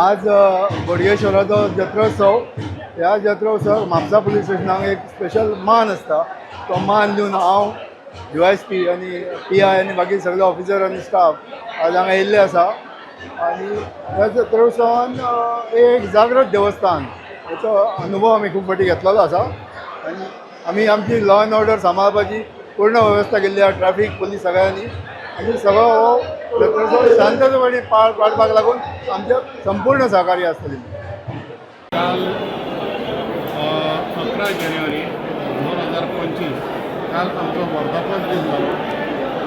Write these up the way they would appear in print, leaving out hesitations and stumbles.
आज बोडगेश्वराचो जत्रोत्सव. ह्या जत्रोत्सव म्हापसा पुलीस स्टेशनाक एक स्पेशल मान आसता. तो मान दिवन हांव डीवायएसपी आनी पीआय आनी बाकी सगळे ऑफिसर आनी स्टाफ आज हांगा येयल्ले आसा. आनी ह्या जत्रोत्सवान एक जागृत देवस्थान हेचो अनुभव आमी खूब फावटी घेतलेलो आसा. आनी आमी आमची लॉ एंड ऑर्डर सांबाळपाची पूर्ण वेवस्था केल्ली आसा, ट्रॅफीक पोलीस सगळ्यांनी. आनी सगळो हो जत्रोत्सव शांतपणे पार पाडपाक लागून आमचें संपूर्ण सहकार्य आसतलें. काल 11 जानेवारी 2025 काल आमचो वर्धापन दीस जालो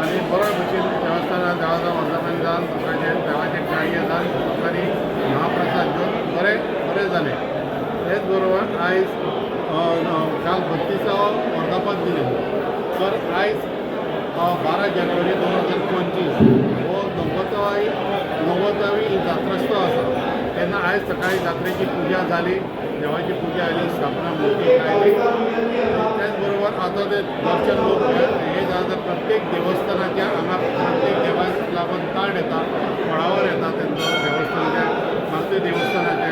आनी बरो भशेन देवस्थानार देवाचो वर्धापन जावन, लोकांचे देवाचे कार्य जावन, लोकांनी महाप्रसाद घेवन बरें बरें जालें. तेच बरोबर आयज काल 32वो वर्धापन दीन आसलो, तर आयज 12 जानेवारी 2025 हो 90वी जात्रोत्सव आसा. तेन्ना आयज सकाळी जात्रेची पुजा जाली, देवाची पुजा आयली, स्थापना मूर्ती आयली. त्याच बरोबर आतां ते दर्शन लोक हे जाता. प्रत्येक देवस्थानाच्या हांगा प्रत्येक देवाक लागून कार्ड येता, फळावर येता. तेंचो देवस्थानाचे, म्हापसे देवस्थानाचे,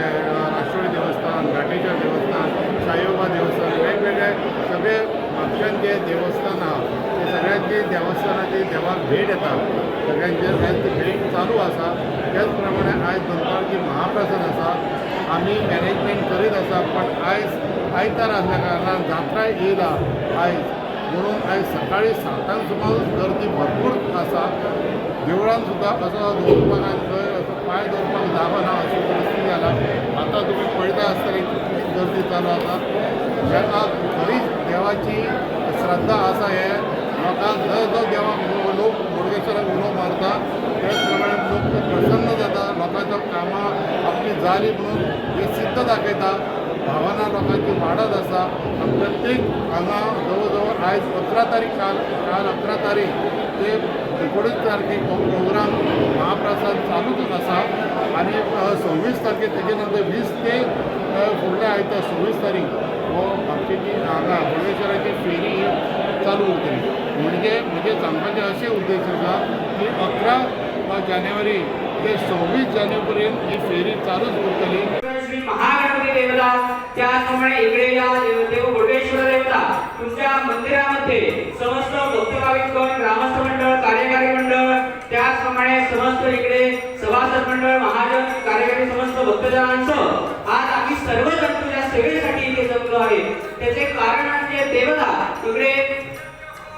राष्ट्रोळी देवस्थान, घाटेश्वर देवस्थान, साईबाबा देवस्थान, वेगवेगळे सगळे म्हापशान जे देवस्थान आहा ते सगळ्यांचे देवस्थानाची देवाक भेट येता. सगळ्यांचे आयज ती भेट चालू आसा. त्याच प्रमाणे आयज दनपारची महाप्रसाद आसा. आमी मॅनेजमेंट करीत आसा, पण आयज आयतार आसल्या कारणान, जात्रा येयला आयज म्हणून आयज सकाळी 7 सुमार गर्दी भरपूर आसा. देवळान सुद्दां असो दवरपाक आनी थंय असो पांय दवरपाक जागो ना अशी परिस्थिती जाला. आतां तुमी पळयता आसतली कितली गर्दी चालू आसा. जाका खरीच देवाची श्रद्धा आसा, हे लोकांक जो जो देवाक लोक बोडगेश्वराक उलो मारता, त्याच प्रमाणे लोक प्रसन्न जाता. लोकांचो कामां आपली जाली म्हणून हे सिद्ध दाखयता. भावना लोकांची वाडत आसा. आनी प्रत्येक हांगा जवळ जवळ आयज 11 तारीख, काल काल 11 तारीख ते 19 तारखेक हो प्रोग्राम महाप्रसाद चालूच आसा. आनी 26 तारखेक, तेजे नंतर 20 ते फुडल्या आयतार 26 तारीख हो म्हापशेची हांगा बोडगेश्वराची फेरी चालू उरतली. म्हणजे म्हजें सांगपाचें अशें उद्देश आसा की 11 जानेवारी ते 26 जानेवारी पर्यंत ही फेरी चालूच उरतली. श्री महागणपती देवता, त्याचप्रमाणे इकडे या देव बोडगेश्वर देवता, तुमच्या मंदिरामध्ये समस्त भक्त भाविकगण, ग्रामस्थ मंडळ, कार्यकारी मंडळ, त्याचप्रमाणे समस्त इकडे सभासद मंडळ, महाजन, कार्यकारी समस्त भक्तजनांसह आज आम्ही सर्वजण तुझ्या सेवेसाठी इथे जमलो आहे. त्याचे कारण म्हणजे देवता, इकडे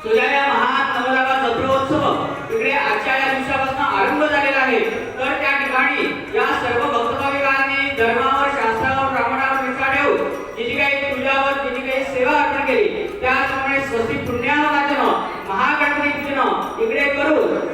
तुझ्या या महान नवजागा जत्रोत्सव इकडे आजच्या या दिवसापासून आरंभ झालेला आहे. तर त्या ठिकाणी या सर्व भक्तभाविकांनी धर्मावर, शास्त्रावर, ब्राह्मणावर निष्ठा ठेवून जी जी काही तुझ्यावर जी जी काही सेवा अर्पण केली, त्याचप्रमाणे स्वस्ति पुण्याहवाचन, महागणपती पूजन इकडे करून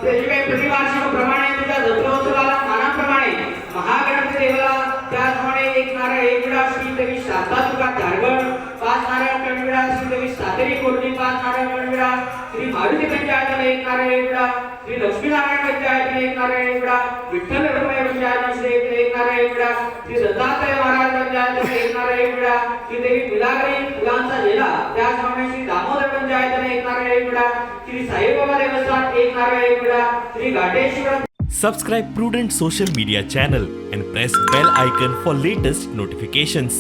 त्याची काही प्रतिवार्षिक प्रमाणे तुझ्या जत्रोत्सवाला मानाप्रमाणे महागणपती देवाला, त्याचप्रमाणे एक नारळ एक विडा श्री देवी शांतादुर्गा धारगळ, पाच नारळ कणविडा श्री देवी सातेरी कोरणी, पाच नारळ कणविडा श्री मारुती पंचायतन एक नारळ एक विडा, श्री लक्ष्मीनारायण पंचायतन एक नारळ एक विडा, विठ्ठल रखुमाई पंचायतन श्री एक एक नारळ एक विडा, श्री दत्तात्रय महाराज पंचायतन एक नारळ एक विडा, श्री देवी मिलागरी फुलांचा झेला, त्याचप्रमाणे श्री दामोदर पंचायतन एक नारळ एक विडा, श्री साईबाबा देवस्थान एक नारळ एक विडा, Shri Ghateshwar Subscribe Prudent Social Media channel and press bell icon for latest notifications.